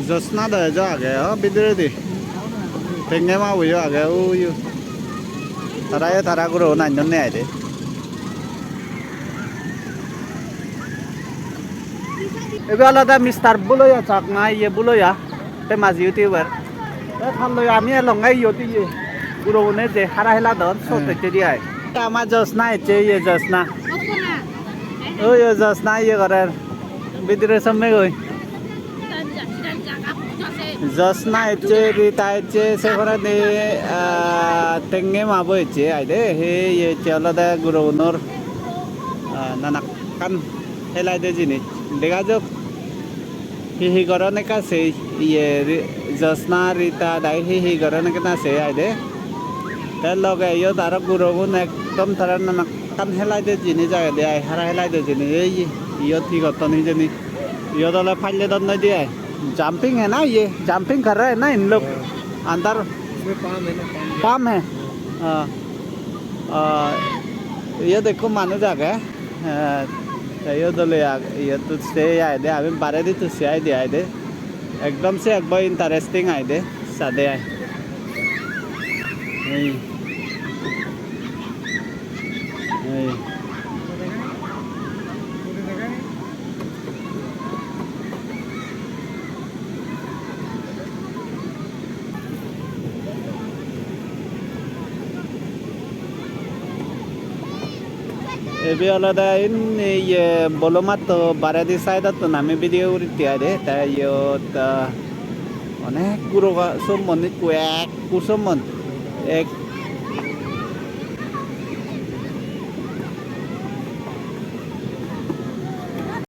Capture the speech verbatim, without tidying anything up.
Josna do ejo age o bidiredi. Tengge mabuyo age uyo. Tarayo tara guro nandonne aide. Ebe olode Mister Buloya Chakma, iye Buloya, famous YouTuber. Te talloi ami elonge iyot iye. Gurogune je hara heladon, sot Hmm. ecche di ai. Ama Josna ecche iye Josna. Oi, oi, Josna iye gorer. Bidire somme goi. Josna ecche, Rita ecche, se poredi, ah, Tengge mabo ecche, aide. He iye ecche olode gurogunor, ah, nanakkan helaide jinis. Dega jok. Hi hi goron ekka sei, iye, Ri-, Josna, Rita, dai hi hi goron ekkena sei aide. Te loge iyot aro gurogun ekdom tara nanakkan helaide jinis agede ai, hara helaide jinis. Ei iyot hi gotton hijeni. Iyot ole palle don noi de ai. Jumping hai na ye? Jumping kar raha hai na in log? Andar ये पाम है ना, palm. Palm है? हाँ। हाँ। हाँ, iyot ekko manuj age. Eh, te iyot ole ag-, iyot tut se aide, ami baredi tut se aide aide. Ekdom se ekbo interesting aide, sade ai. Ei. Ei. Ebe olode indi iye bolomatto baredi side-ottun ami video uditte aide, te iyot, ah, onek guro ga-, sommon ikko ekko sommon, ek